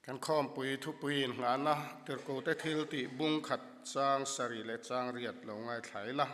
Kan khawmpui thupui inngahna tirhkote thil tih bung khat chang sarih leh chang riat lo ngaithla ila.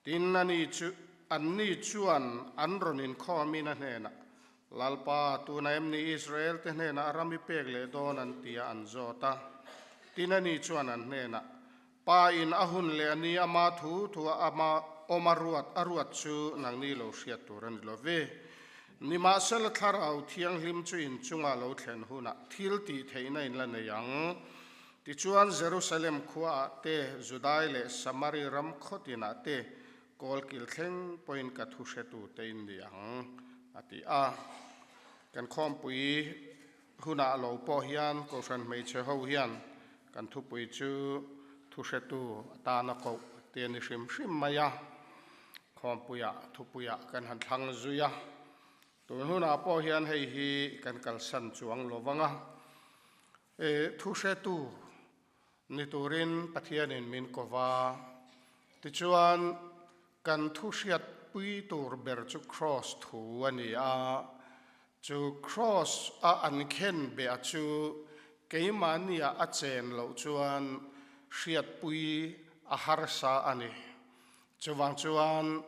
Tin, ani chu, anni chuan an rawn inkhawmin a hnenah, Lalpa, tuna em ni Israel te hnenah ram i pek leh dawn an ti a an zawt a. Tin, ani chuan an hnenah, Pa in a hun leh a ni ama thu thu a ama awm a ruat a ruat chu nangni lo hriat tur a ni lo ve. Nimahsela Thlarau Thianghlim chu in chunga lo thlen hunah thil tih theihna in la nei ang. Tichuan Jerusalem khuaah te, Judai leh Samari ram khawtinah te kawlkil thleng pawhin ka thu hretute in ni ang, a ti a. Kan khawmpui Hunah lo pawh hian Kohhran hmeichhe ho hian kan thupui chu thuhretu atana koh te a ni hrim hrim mai a, khawmpuiah thupuiah kan han thlang zui a. Tun hunah pawh hian hei hi kan kalsan chuang lo vang a, thuhretu ni turin Pathianin min ko va, tichuan kan thuhriatpui tur ber chu Kraws thu a ni a, Chu Kraws a an khen beh a chu keimahnia a chen loh chuan hriatpui a harsa a ni. Chuvang chuan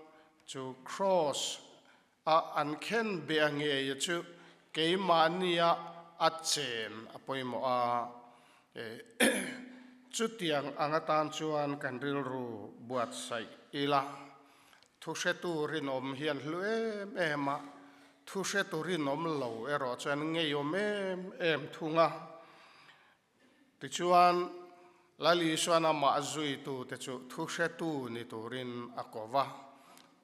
chu Kraws a an khen beh a ngei a chu keimahnia a chen a pawimawh a. Chutiang ang atan chuan kan rilru buatsaih ila. Thuhretu rinawm hian hlu em em a, thuhretu rinawm lo erawh chuan ngeiawm em em thung a. Tichuan, Lal Isuan amah zuitute chu thuhretu ni turin a ko va.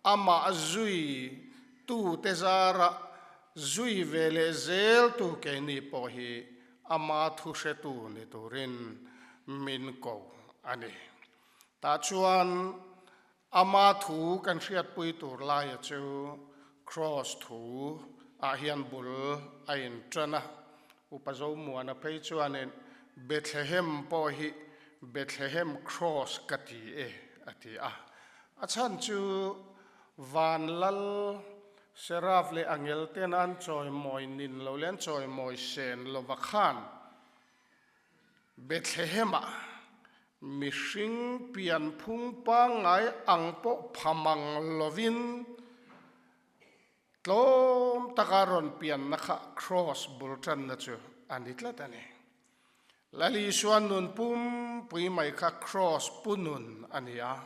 Amah zuitute zara zui ve leh zeltu keini pawh hi ama thuhretu ni turin min ko a ni. Tah chuan Ama thu kan hriatpui tur laia chu Kraws thu ah hian bul a intan a. Upa Zomuana phei chuanin Bethlehem pawh hi Bethlehem Kraws ka ti e a ti a. A chhan chu van lal Seraf leh angel ten an chawimawi nin lo leh an chawimawi sen lova khan Bethlehem-ah mihring pianphung pangngai ang pawh pha mang lovin tlawm taka rawn pianna kha Kraws bul tanna chu a ni tlat a ni. Lal Isua nun pumpui mai kha Kraws pu nun a ni a.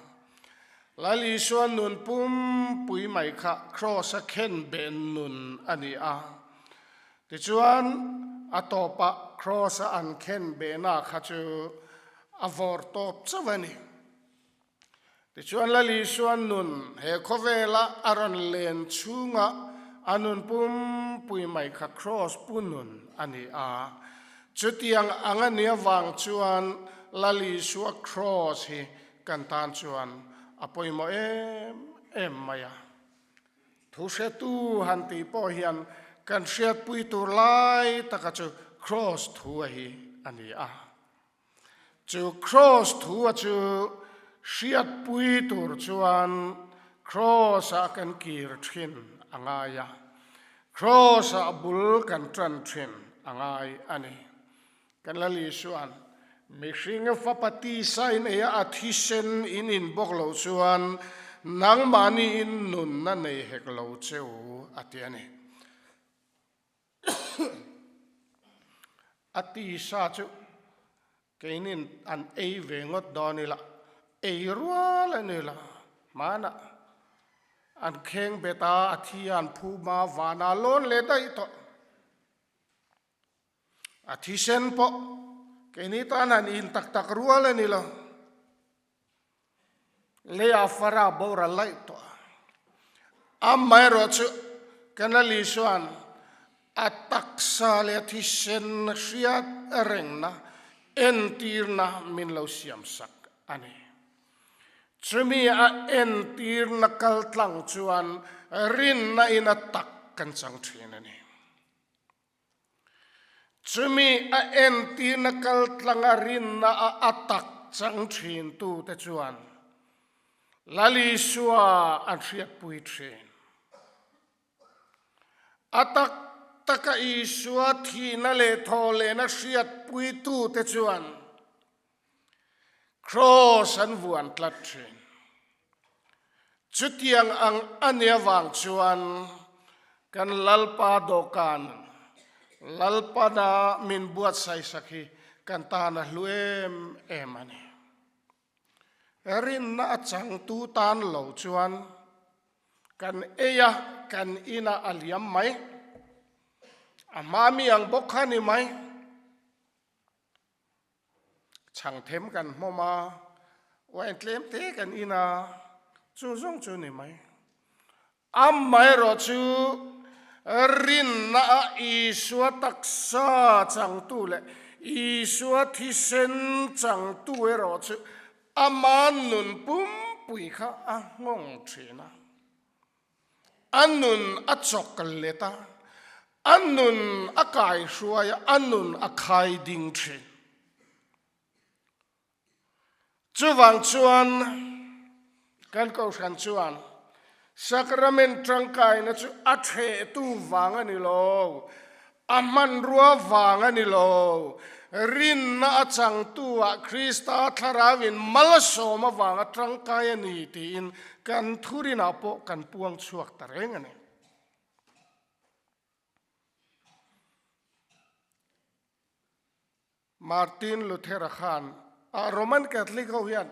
Lal Isua nun pumpui mai kha Kraws-a khenbeh nun a ni a. Tichuan, a tawpah Kraws-a an khen behna kha chu a vawr tawp chauh a ni. Tichuan, Lal Isua nun he khawvela a rawn len chhunga a nun pumpui mai kha Kraws pu nun a ni a. Chutiang ang a nih avang chuan Lal Isua Kraws hi kan tan chuan a pawimawh em em mai a. Thuhretu han tih pawh hian kan hriatpui tur lai taka chu Kraws thu a hi a ni a. Chu Kraws thu a chu hriatpui tur chuan Kraws-ah kan kir thin a ngai a, Kraws-ah bul kan tan thin a ngai a ni. Kan Lal Isua'n, Mihring fapa tisa in ei a, a thisen in in bawk loh chuan nangmahni in nunna nei hek lo che u, a ti a ni. A tisa chu keinin an ei ve ngawt dawn ila, ei rual a ni la, hmanah an kheng bet a, a thi a an phum a, vanah lawn leh daih tawh. A thisen pawh keini tan han in tak tak rual a ni lo. Leia fara boral laih tawh a. Amaherawh chu Kanal Isua'n a taksa leh a thisen hriat rengna entirna min lo siamsak a ni. Chumi a entirna kaltlang chuan rinna in a tak kan chang thin a ni. Chumi a entirna kaltlanga rinna a a tak chang thintute chuan Lal Isua an hriatpui thin. A tak. taka Isua thihna leh thawhlehna hriatpuitute chuan Kraws an vuan tlat thin. Chutiang ang a ni avang chuan kan Lalpa dawhkan, Lalpana min buatsaihsak hi kan tan a hlu em em a ni. Rinna a changtu tan lo chuan kan ei a, kan inah a liam mai. A hma mi ang bawk kha a ni mai. Chhang them kan hmawm a, wine tlem te kan in a, chu zawng chu ni mai. Amaherawh chu rinna a Isua taksa changtu leh Isua thisen changtu erawh chu ama nun pumpui kha a nghawng thin a. A nun a chawk let a, a nun a kaihruai a, a nun a khai ding thin. Chuvang chuan kan kohhran chuan sacrament tangkaina chu a thehtu vang a ni lo, A hmanrua vang a ni lo. Rinna a changtu ah Krista thlarauin malsawm avanga tangkai a ni tiin kan thurinah pawh kan puang chhuak ta reng a ni. Martin Luther-a khan a Roman Catholic ho hian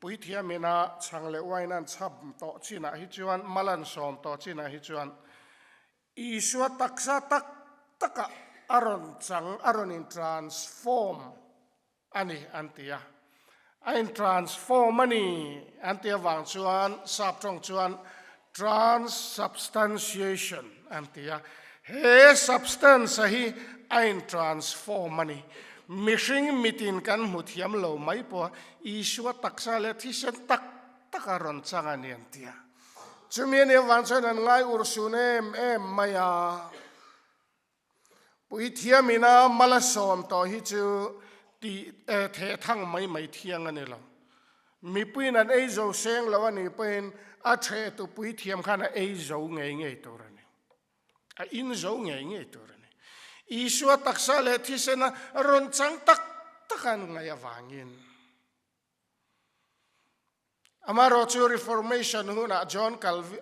puithiam ina chhang leh uain an chham tawh chinah hi chuan mal an sawm tawh chinah hi chuan Isua taksa tak takah a rawn chang a rawn in transform a ni an ti a. A in transform a ni an ti avang chuan sap tawng chuan transubstantiation an ti a. He substance a hi a in transform a ni. Mihring mitin kan hmu thiam lo mai pawh a Isua taksa leh thisen tak tak a rawn chang a ni an ti a. Chumi a nih avang chuan an ngai urhsun em em mai a. Puithiam ina mal a sawm tawh hi chu tih theh thang mai mai thiang a ni lo. Mipuiin an ei zo seng lo a nih pawhin a thehtu puithiam khan a ei zo ngei ngei tur a ni. A in zo ngei ngei tur a ni. Isua taksa leh thisena rawn chang tak tak an ngaih avangin. Amaherawh chu Reformation hunah John Calvin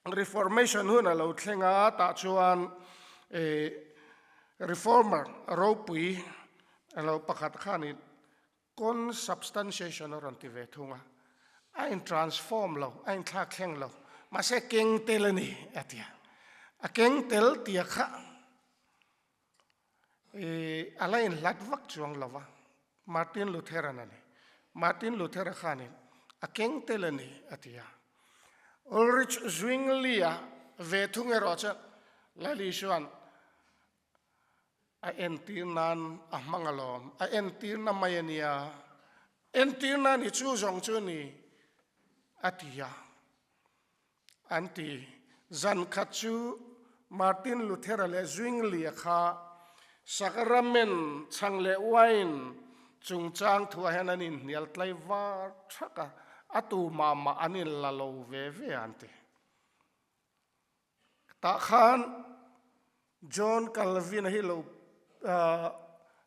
Reformation hun a lo thleng a, tah chuan Reformer ropui a lo pakhat khanin Consubstantiation a rawn ti ve thung a, a in transform lo, a in thlak thleng lo, mahse keng tel a ni a ti a, a keng tel tia kha i a la in hlat vak chuang lo va, Martin Luther-an a ni, Martin Luther-a khanin a keng tel a ni a ti a. Ulrich Zwingli-a ve thung erawh chuan Lal Isua'n A entir nan a hmang alawm. A entirna mai a nia. Entirna ni chu zawng chu ni a ti a. An ti. Zan khat chu Martin Luther-a leh Zwingli-a kha sacrament chhang leh wine chungchang thuah hian an inhnial tlai var thak a, a tu mah mah an inla lo ve ve a an ti. Tah khan John Calvin-a hi lo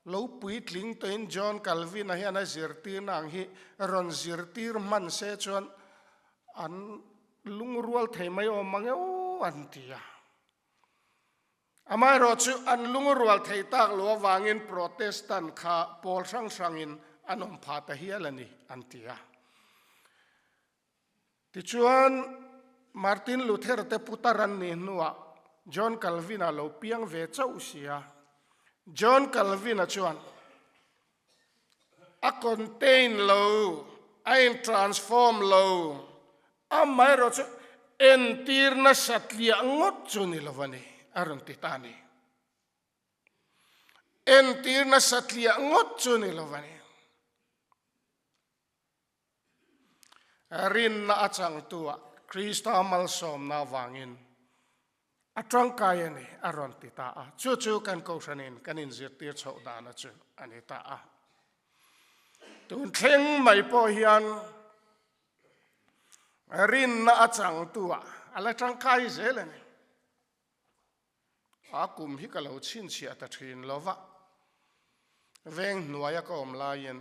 lo puitling tawhin John Calvin-a hian a zirtirna ang hi rawn zirtir hman se chuan an lungrual thei mai awm mang e aw an ti a. Amaherawh chu an lungrual thei tak lo avangin Protestant kha pawl hrang hrangin an awm phah ta hial a ni an ti a. Tichuan, Martin Luther te putar an nih hnuah John Calvin-a lo piang ve chauh si a. John Calvin-a chuan, A contain lo, a in-transform lo, amaherawh chu entir nasa tliah ngawt chu ni lo a ni, a rawn ti ta a ni. Entir nasa tliah ngawt chu ni lo a ni. Rinna a changtuah Krista malsawmna avangin a tangkai a ni, a rawn ti ta a. Chu chu kan Kohhranin kan inzirtir chhoh dana chu a ni ta a. Tun thleng mai pawh hian. Rinna a changtu ah a la tangkai zel a ni. A kum hi ka lo chhinchhiah ta thin lo va, veng hnuaia ka awm laiin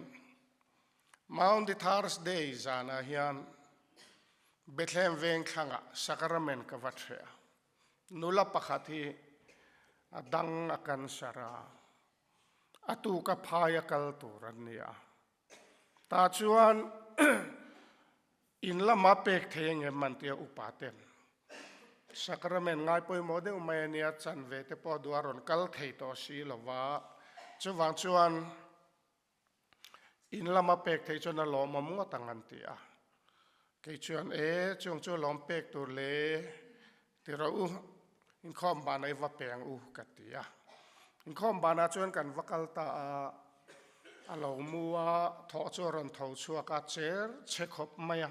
Maundy Thursday zanah hian Bethlehem veng thlangah sacrament ka va hreh a, nula pakhat hi a dang a cancer a, a tuka phai a kal tur an ni a, tah chuan In lama pek thei engem an tia upa ten sacrament ngai pawimawh deuh mai a nia, chanve te pawh duh a rawn kal thei tawh si lo va, chuvang chuan in lama pek thei chuan a lawmawm ngawt ang an ti a, kei chuan e chung chu lawm pek tur le ti rawh u, inkhawm banah i va peng u ka ti a, inkhawm banah chuan kan va kal ta a, a lo mu a, thawh chu a rawn tho chhuak a, cher chhe khawp mai a,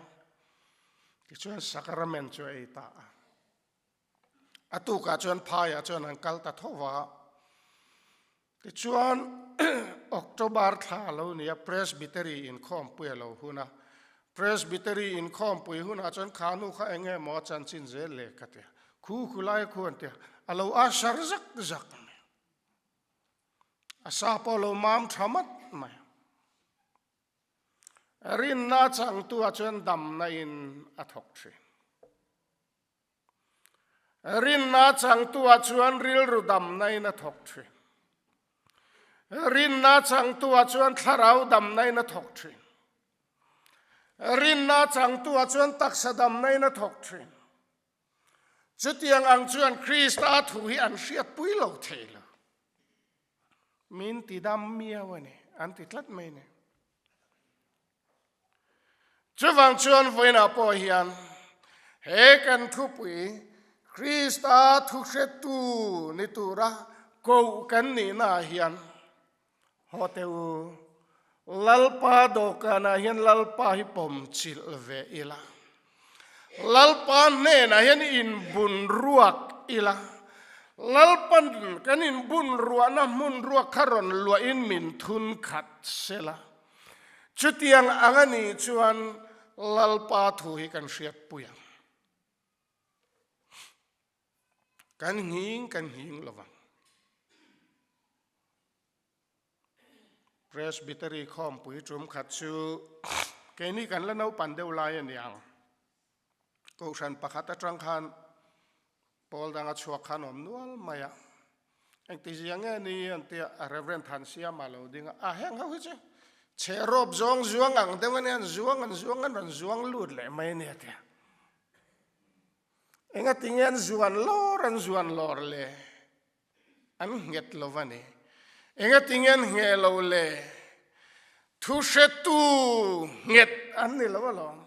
tichuan sacrament chu a ei ta a, a tukah chuan phaiah chuan an kal ta tho va. Tichuan, October thla a lo ni a, Presbytery inkhawmpui a lo hun a. Presbytery inkhawmpui hunah chuan kha nu kha eng nge maw a chanchin zel le ka ti a. Khu khu lai a khu an ti a, a lo usher zak zak mai. A sa pawh a lo mam tha mat mai. Rinna changtu ah chuan damna in a thawk thin. Rinna changtu ah chuan rilru damna in a thawk thin. Rinna changtu ah chuan thlarau damna in a thawk thin. Rinna changtu ah chuan taksa damna in a thawk thin. Chutiang ang chuan Krista thu hi an hriatpui lo thei lo. Min ti dam miau a ni, an ti tlat mai a ni. Chuvang chuan vawiinah pawh hian he kan thupui Krista thuhretu ni tura koh kan nihnaah hian haw teh u, Lalpa dawhkanah hian Lalpa hi pawm chilh ve ila. Lalpa hnenah hian inbun ruak ila, Lalpan kan inbun ruahna hmun ruak kha rawn luahin min thun khat sela. Chutiang ang a nih chuan Lalpa thu hi kan hriatpui ang. Kan nghing kan nghing lovang. Presbytery khawmpui tum khat chu keini kan la naupan deuh lai a ni ang. Kohhran pakhat atang khan pawl danga chhuak khan awm nual mai a. Engtizia nge ni an tia a Reverend Thansiama lo ding a, a heng ho hi chu chhe rawp zawng zuang ang deuh a nia, an zuang an zuang an rawn zuang lut leh mai a ni a tia. Engatinge an zuan lawr an zuan lawr le? An nghet lo va ni. Engatinge an ngheh lo le? Thuhretu nghet an ni lo alawm.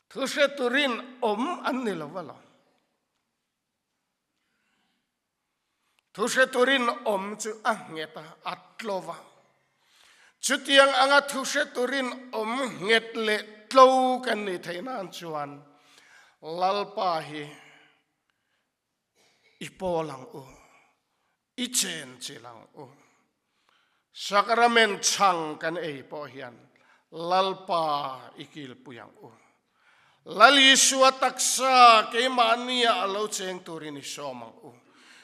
Thuhretu rinawm an ni lo alawm. Thuhretu rinawm chu a nghet a, a tlo va. Chutiang anga thuhretu rinawm nghet leh tlo kan nih theih nan chuan Lalpa hi I pawl ang u, i chen chilh ang u. Sacrament chhang kan ei pawh hian Lalpa i kilpui ang u. Lal Isua taksa keimahnia a lo cheng turin i sawm ang u.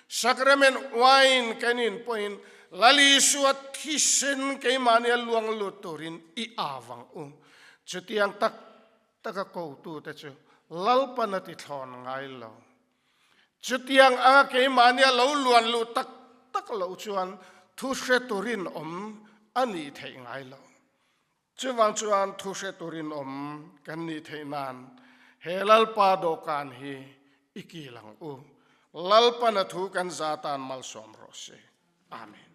Sacrament wine kan in pawhin Lal Isua thisen keimahnia luang lut turin i av ang u. Chutiang tak taka kotute chu Lalpan a ti thlawn ngai lo. Chutiang anga keimahnia lo luan luh tak tak loh chuan thu hre turin awm a nih theih ngai lo. Chuvang chuan thu hre turin awm kan nih theih nan he Lalpa dawhkan hi i kil ang u. Lalpan a thu kan za tan malsawm rawh se. Amen.